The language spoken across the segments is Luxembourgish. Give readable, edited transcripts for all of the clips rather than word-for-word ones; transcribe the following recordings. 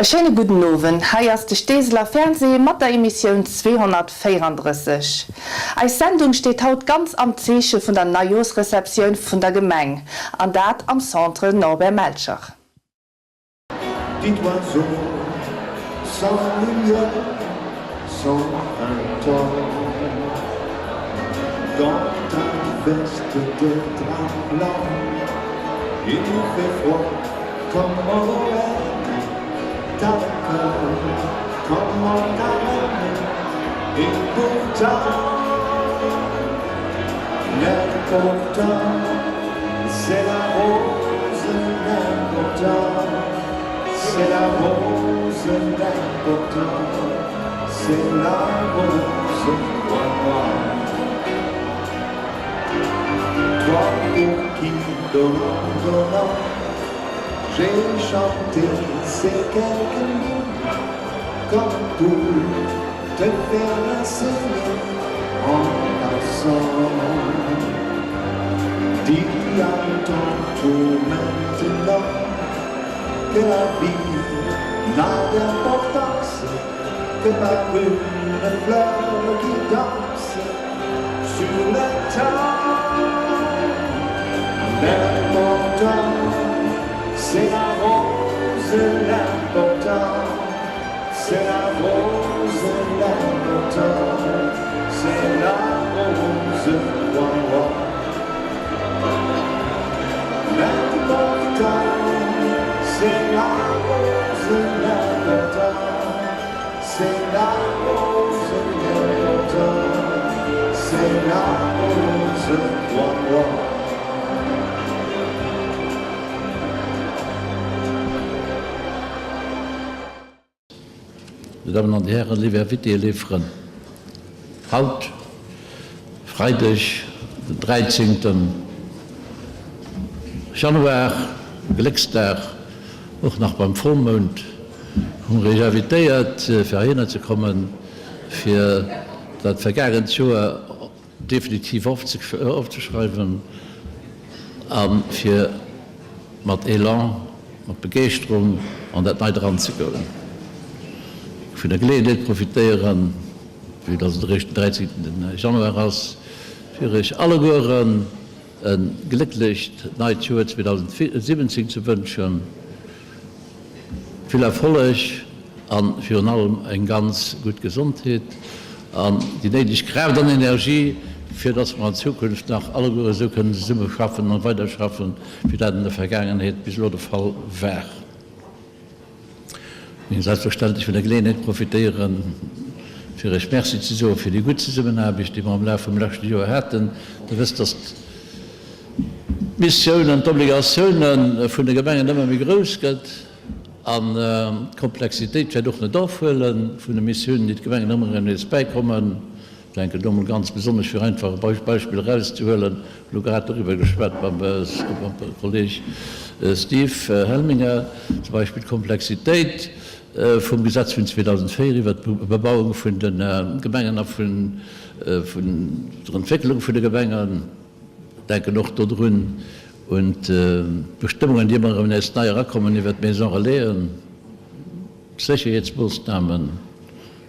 E schéine gudden Owend, hei ass de Steeseler Fernseh mat der Emissioun 234. Eis Sendung steet haut ganz am Zeeche vun der Neijoorsreceptioun vun der Gemeng, an dat am Centre Norbert Melcher. Dit oiseau sans lumière, sans printemps Dans ta veste de drap blanc Il fait froid comme en Lorraine Ta peur comme en Carême Et pourtant L'important c'est la rose L'important c'est la rose L'important c'est la rose Crois-moi Toi pour qui donnant, donnant J'ai chanté ces quelques lignes Comme pour te faire un signe en passant Dis à ton tour maintenant Que la vie n'a d'importance Que par une fleur qui danse Sur le temps L'important c'est la rose L'important c'est la rose L'important c'est la rose Crois-moi L'important c'est la rose L'important c'est la rose L'important c'est la rose Crois-moi. Dir Dammen an Dir Hären, léif Invitéen, léif Frënn, haut, Freideg den 13. Januar, Glécksdag, och nach beim Vollmound, hu mer Iech invitéiert fir heihinner ze kommen, fir dat vergaangent Joer definitiv ofzeschreiwen a fir mat Elan, mat Begeeschterung an dat Neit eranzegoen. Vun der Geleeënheet profitéieren, vue dass et eréischt den 13. Januar ass, fir Iech allegueren e glécklecht neit Joer 2017 ze wënschen. Vill Erfolleg a virun allem eng ganz gutt Gesondheet an déi néideg Kraaft an Energie, fir dass mer an Zukunft nach alleguer esou kënnen zesumme schaffen an weider schaffen, wéi dat an der Vergaangenheet bis elo de Fall war. Mir selbstverständlech vun der Geleeënheet profitéieren, fir Iech Merci ze soe fir déi gutt Zesummenaarbecht, déi mer am Laf vum leschte Joer haten. Dir wësst, dass d'Missioun an d'Obligatioune vun de Gemengen ëmmer méi grouss gëtt an d'Komplexitéit wäert och net ofhuele vun de Missiounen, déi d'Gemengen ëmmer erëm nees bäikommen. Ech denken do emol ganz besonnesch, fir einfach e Beispill erauszehuelen, elo grad doriwwer geschwat mam Kolleeg Steve Helminger, zum Beispill d'Komplexitéit vum Gesetz vun 2004 iwwert d'Bebauung vun de Gemengen a vun der Entwécklung vun de Gemengen. Ech denken och dodrun un d'Bestëmmungen, déi ëmmer erëm nees nei erakommen iwwert d'Maisons relaisen, d'Sécherheetsmoossnamen.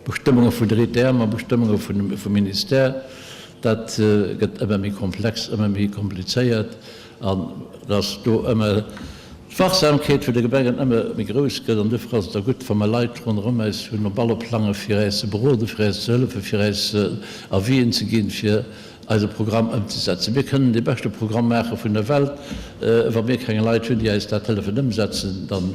Bestëmmunge vun der ITM a Bestëmmunge vum Ministère, dat gëtt ëmmer méi komplex, ëmmer méi komplizéiert an dass do ëmmer d'Wachsamkeet vun de Gemengen ëmmer méi grouss gëtt. An duerfir ass et da gutt, wa mer Leit ronderëm eis hunn op alle Plange fir äis ze beroden, fir äis ze hëllefen, fir äis Avisen ze ginn, fir eise Programm ëmzesetzen. Mir kënnen dee beschte Programm maache vun der Welt, wa mir keng Leit hunn, déi äis dat hëllefen ëmsetzen, dann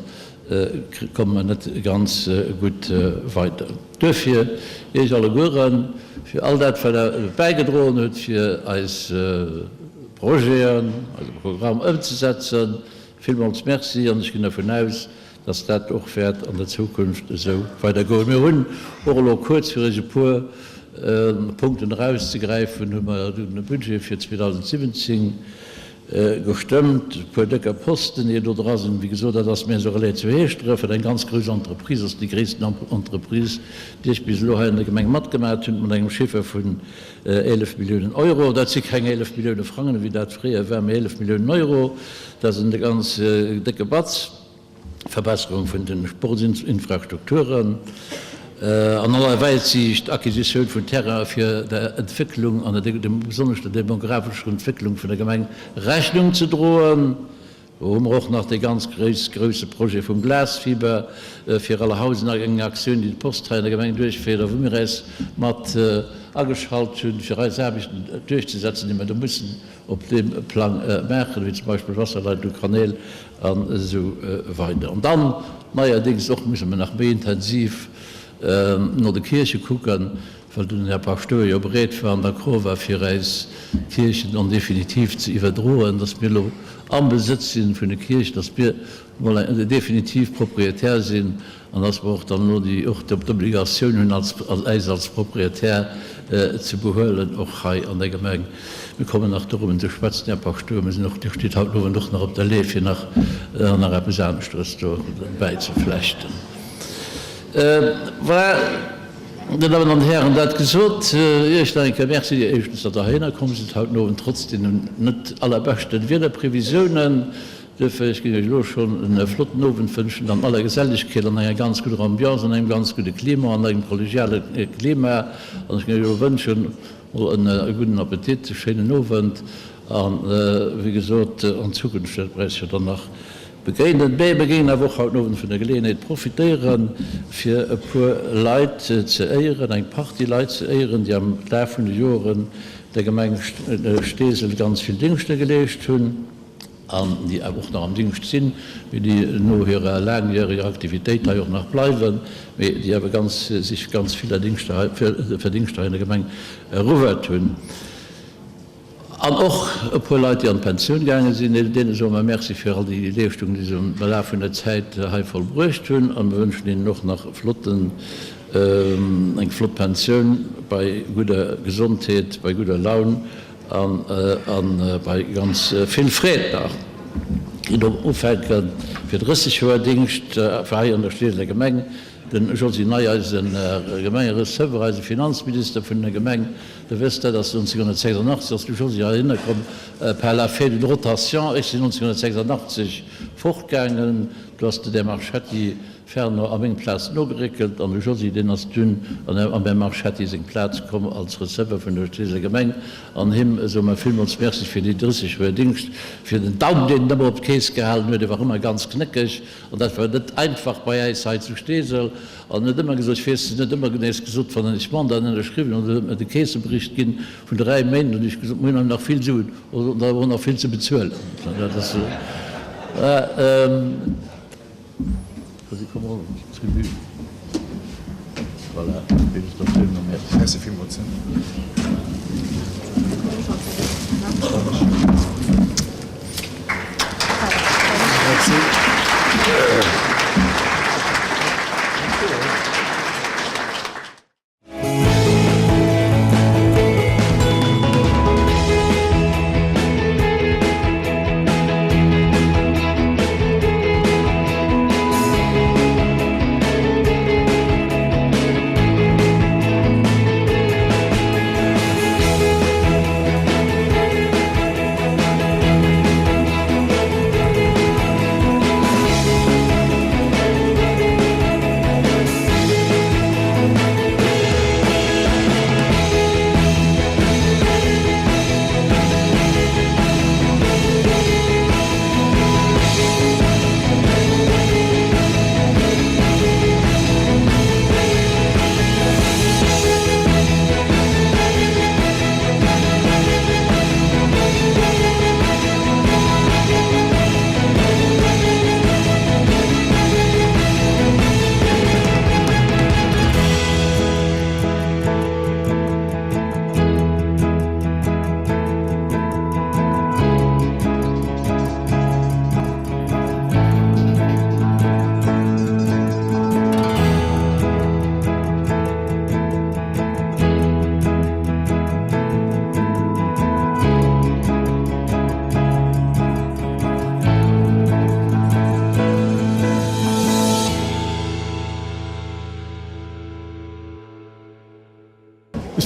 komme mer net ganz gutt weider. Duerfir Iech allegueren fir all dat, wat Der bäigedroen hutt, fir eis Projeten, eise Programm ëmzesetzen, villmools Merci. An ech ginn dervun aus, dass dat och wäert an der Zukunft esou weidergoen. Mir hunn och elo kuerz, fir Iech e puer Punkten erauszegräifen, hu mer de Budget fir 2017 Gestëmmt, e puer décker Posten, déi do dra sinn. Wéi gesot, dat ass Maison Relais zu Heeschdref, wat eng ganz grouss Entreprise ass, déi gréissten Entreprise, déi ech bis elo hei an der Gemeng matgemat hunn, mat engem Chiffer vun 11 Milliounen Euro. Dat si keng 11 Millioune Frangen, wéi dat fréier war, mee 11 Milliounen Euro. Dat ass en ganz décke Batz. Verbesserung vun de Sportsinfrastrukturen, an aller Wäitsiicht Acquisitioun vun Terrainen fir der Entwécklung an der besonnesch der demographescher Entwécklung vun der Gemeng Rechnung ze droen. Do hu mer och nach dee ganz grousse Projet vum Glasfiber fir Allerhausen, eng Aktioun, déi d'Post hei an der Gemeng duerchféiert a wou mir äis mat ageschalt hunn, fir eis Aarbechten duerchzesetzen, déi mer do mussen op deem Plang maachen, wéi zum Beispill Wasserleitung, Kanäl an esou weider. An dann neierdéngs och musse mer nach méi intensiv no de Kierche kucken, well den Här Paschtouer jo bereet war an d'accord war fir äis d'Kierchen dann definitiv ze iwwerdroen, dass mir elo am Besëtz sinn vun de Kierchen, dass mir mol definitiv Propriétaire sinn an dass mer och dann elo déi och d'Obligatioun hunn als äis als Propriétaire ze behuelen, och hei an der Gemeng. Mir kommen nach dorobben ze schwätzen, Här Paschtouer. Mir sinn och, Dir steet haut den Owend och nach op der Lee fir nach nach eppes aneschteres do bäizeflechten. Voilà. Dir Dammen an Hären, dat gesot, Iech nach eng Kéier Merci, éischtens, datt Der heihinner komm sidd haut den Owend, trotz deenen net allerbeschten Wiederprevisiounen. Duerfir, ech géing Iech elo schonn e flotten Owend wënschen, an aller Gesellegkeet, an enger ganz gudder Ambiance, an engem ganz gudde Klima, an engem kollegiale Klima. An ech géing Iech elo wënschen, mol e gudden Appetit, e schéinen Owend an, wéi gesot, an Zukunft wäerte mer eis jo dann nach Begéinen. Mä mir géingen awer och haut den Owend vun der Geleeënheet profitéieren, fir e puer Leit ze éieren, eng Partie Leit ze éieren, déi am Laf vun de Joren der Gemeng Steesel ganz vill Dingschter geleescht hunn an déi awer och nach am Dingscht sinn, mee déi no hirer laangjäreger Aktivitéit hei och nach bleiwen, mee déi awer ganz sech ganz vill Dingschter hei, Verdingschter hei an der Gemeng eruwwert hunn. An och e puer Leit, déi an d'Pensioun gaange sinn, deene soe mer Merci fir all déi Leeschtungen, déi se am Laf vun der Zäit hei vollbruecht hunn. A mir wënschen hinnen och nach e flotten, eng flott Pensioun bei gudder Gesondheet, bei gudder Laun a bei ganz vill Freed nach. Ginn och ufänke fir 30 Joer Dingscht hei an der Steeseler Gemeng. De Josy Ney, eise Gemengereceveur, eise Finanzminister vun der Gemeng, Der wësst, dat ass 1986 ass de Josy heihinner komm par la fait d'une rotation. Ech sinn 1986 fortgaangen, do ass den Här Marchetti Fernand a meng Plaz nogeréckelt an de Josy, deen ass dunn an am Här Marchetti seng Plaz komm als Receveur vun der Steeseler Gemeng. An him soe mer villmools Merci fir déi 30 Joer Dingscht, fir den Daum, deen en ëmmer op d'Keess gehalen huet. E war ëmmer ganz knéckeg an dat war net einfach bei äis hei zu Steesel. An en huet ëmmer gesot, ech weess, en huet ëmmer nees gesot, wann en ech Mandaten ënnerschriwwen hunn, huet mer de Keessebericht ginn vun 3 Méint, an hu ech gesot, mir hunn awer nach vill Suen oder och nach vill ze bezuelen. Dat ass, si kommen och op d'Tribün. Voilà, Merci. Merci villmools.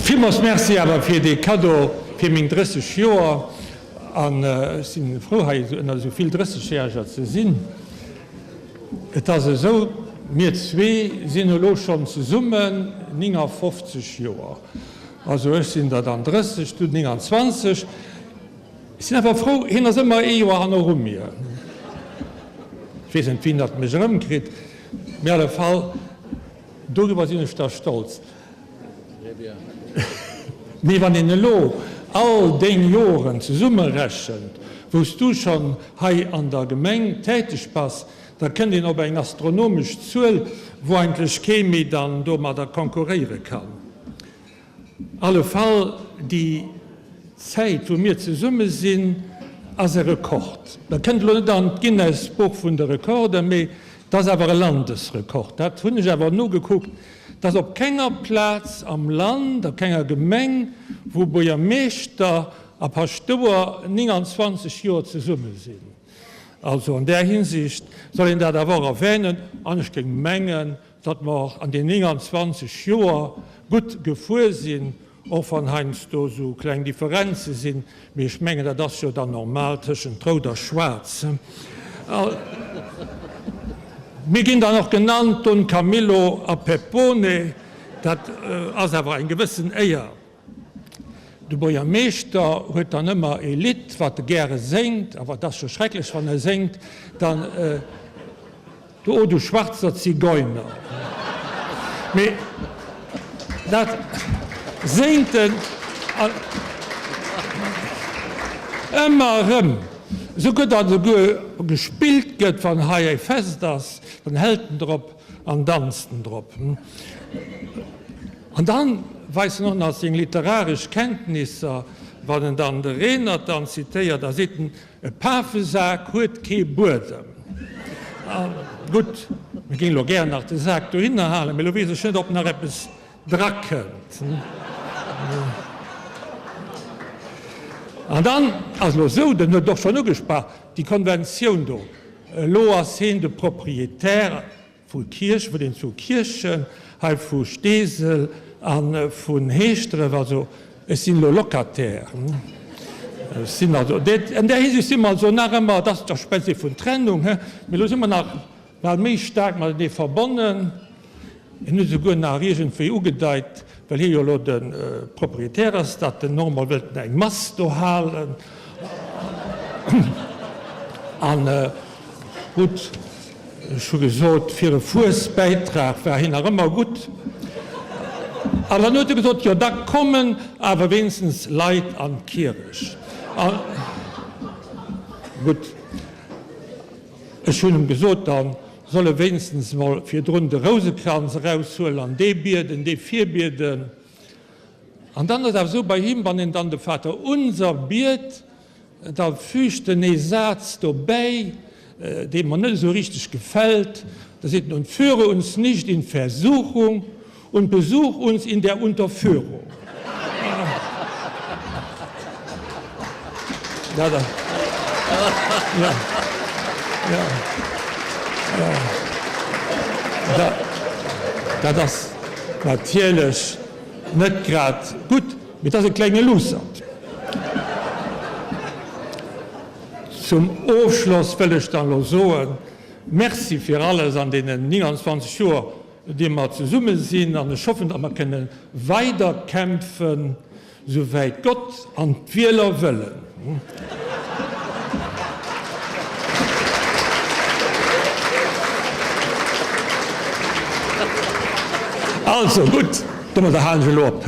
Villmools Merci awer fir dee Cadeau fir meng 30 Joer an ech sinn frou hei ënner esou vill 30 Järeger ze sinn. Et ass esou, mir zwee sinn elo schonn zesummen 59 Joer. Also ech sinn der dann 30, du 29. Ech sinn awer frou, hien ass ëmmer ee Joer hanneru mir. Ech weess net, wien datt mech erëmkritt, mee alle Fall, doriwwer sinn ech da stolz. Mee wann een elo all deng Joren zesummerechent, wou s du schonn hei an der Gemeng täteg bass, da kënnt een op eng astronomesch Zuel, wou eigentlech kee méi dann domadder konkurréiere kann. Alle Fall, déi Zäit, wou mir zesumme sinn, ass e Rekord. Dat kënnt elo net an d'Guinness-Buch vun de Rekorden, mee et ass awer e Landesrekord. Dat hunn ech awer nogekuckt. Et ass op kenger Plaz am Land, a kenger Gemeng, wou Buergermeeschter a Paschtouer 29 Joer zesumme sinn. Also an där Hinsicht soll een dat awer och erwänen. An ech géing mengen, datt mer an den 29 Joer gutt gefuer sinn, och wann heiansdo esou kleng Differenze sinn, mee ech mengen, dat ass jo dann normal tëschent Rout a Schwaarz. Mir ginn dann och genannt Don Camillo a Peppone, dat ass awer eng gewëssen Éier. De Buergermeeschter huet dann ëmmer ee Lidd, wat e gäre séngt, awer et ass scho schrecklech, wann e séngt, dann Du, oh du schwarzer Zigeuner. Mee dat séngt en ëmmer erëm, esouguer datt esouguer gespillt gëtt, wann hei e Fest ass, dann hält en drop an danzt en drop. An dann weist en och nach seng literaresch Kenntnisser, wann en dann de Renert dann zitéiert a seet en, E Pafesak huet kee Buedem. Gutt, mir géingen elo gären nach de Sak dohinner halen, mee elo weess ech net, ob nach eppes drakënnt. An dann ass elo esou, den huet och schonn ugesprach, déi Konventioun do, elo ass heen de Propriétaire Vu Kierch, vun den zwou Kierchen hei vu Steesel a vun Heeschdref. Also ech sinn elo Locataire. Ech sinn also, an där Hisiicht si mer also nach ëmmer, et ass, da schwätzt ee vun Trennung, he, mee elo si mer nach bal méi staark matenee verbonnen. En huet esouguer nach iergendwéi ugedeit, well hie jo elo de Proprietär ass, datt en och emol wëllt eng Mass do halen. An gutt, ech hu gesot, fir e Fuesbäitrag war hien nach ëmmer gutt. An dann huet e gesot, jo da kommen awer wéinstens Leit an d'Kierech. A gutt, ech hunn em gesot, da soll e wéinstens emol virdrun de Rousekranz eraushuelen an dee bieden, dee virbieden. An dann ass awer esou bei him, wann en dann de Vaterunser biet, da fügt en ee Saz dobäi, dee mer net esou richteg gefält, da seet en, Und führe uns nicht in Versuchung und besuch uns in der Unterführung. Ja, da, ja, ja, ja, da, dat ass natierlech net grad gutt, mee et ass e klenge Luussert. Zum Ofschloss wëll ech dann elo soen, Merci fir alles an deenen 29 Joer, déi mer zesumme sinn, an ech hoffen, datt mer kënne weider kämpfen, souwäit Gott an d'Wieler wëllen. Also gutt, domadder halen ech elo op.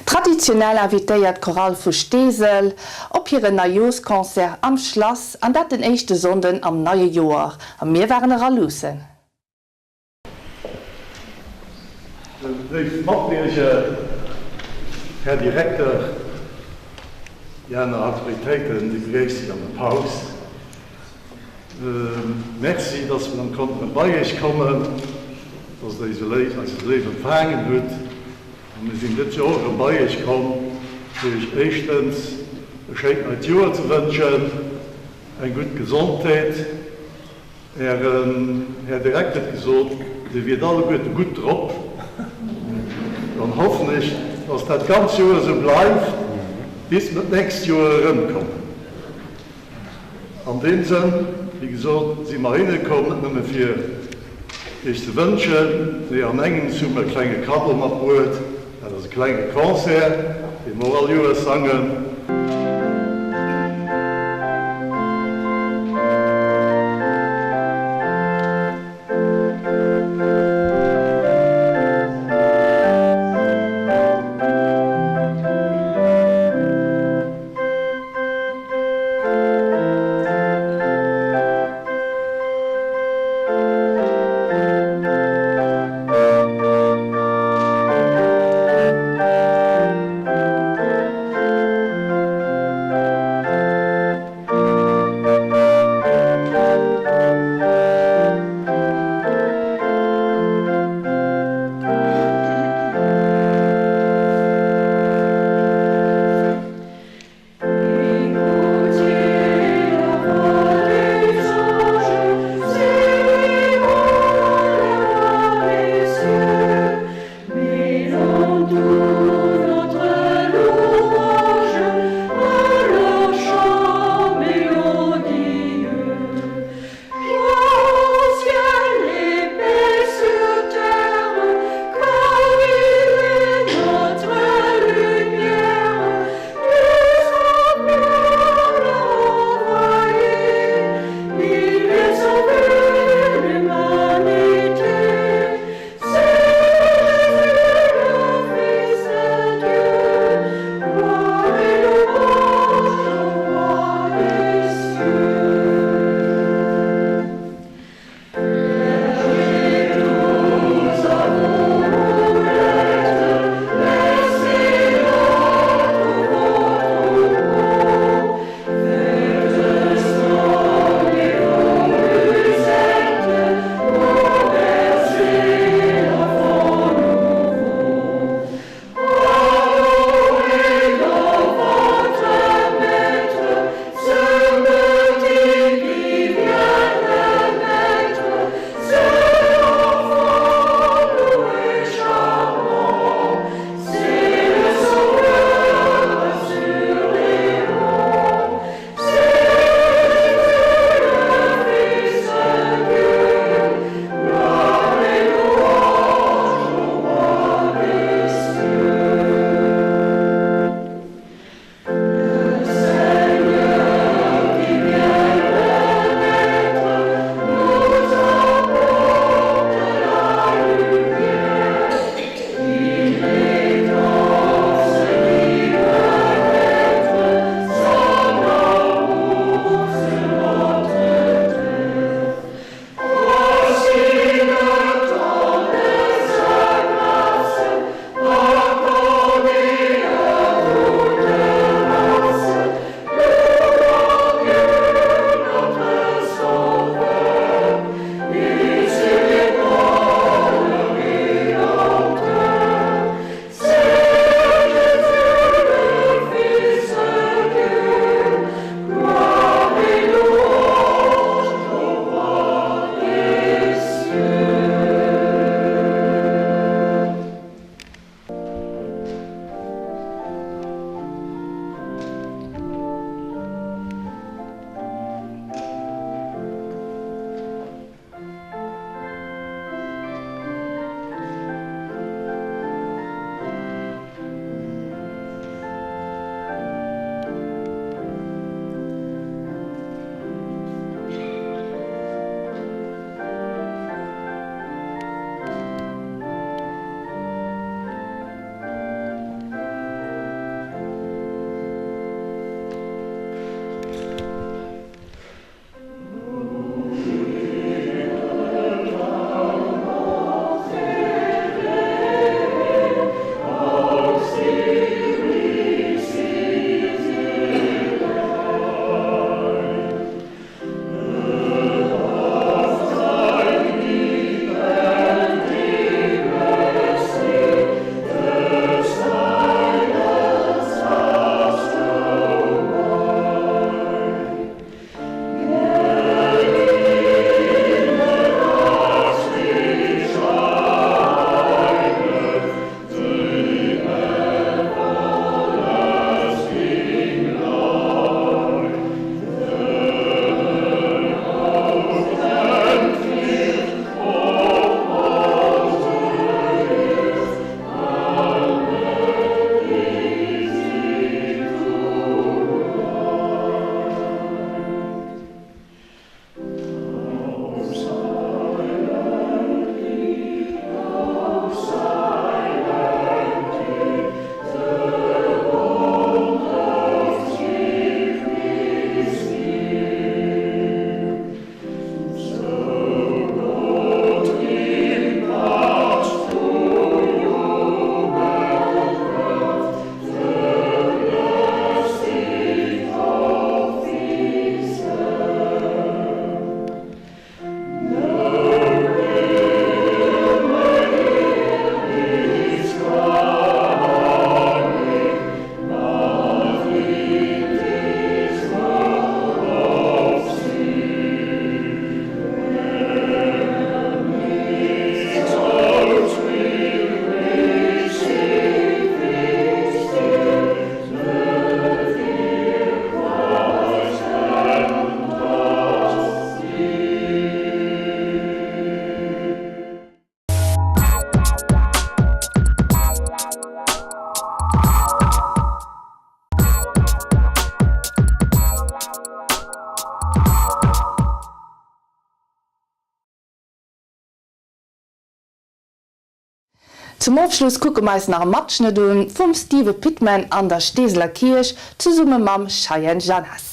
Traditionell invitéiert d'Chorale vu Steesel op hiren Neijooschconcert am Schlass, an dat den éischte Sonnden am neie Joer. A mir waren era luussen. Léif Matbierger, Här Direkter, déi aner Autoritéiten, déi begréissen ech an der Paus. Merci, dass mer konnten bei Iech kommen, dass Der eis esou léif empfaangen hutt. A mir sinn dëst Joer erëm bei Iech komm, fir Iech éischtens e schéint neit Joer ze wënschen, eng gutt Gesondheet. Ären Här Direkter huet gesot, Dir wiert alleguerte gutt drop. Dann hoffen ech, dass dat ganz Joer esou bleift, bis mer d'nächst Joer erëmkommen. An deem Sënn, wéi gesot, si mer heihinne komm, net nëmme fir Iech ze wënschen, mee an engems hu mer e klenge Kaddo matbruet. Dat ass e klenge Concert, dee mer och all Joers sangen. Zum Ofschluss kucke mer eis nach e Matschnëtt un vum Steve Pittman an der Steeseler Kierch zesumme mam Cheyenne Janas.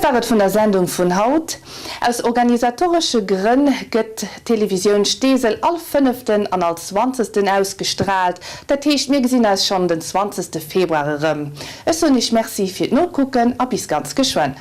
Dat war et vun der Sendung vun haut. Aus organisatoresche Grënn gëtt d'Televisioun Steesel all fënneften an all zwanzegsten ausgestraalt. Dat heescht, mir gesinn eis schonn den zwanzegste Februar erëm. Ech soen Iech Merci fir d'Nokucken a bis ganz geschwënn.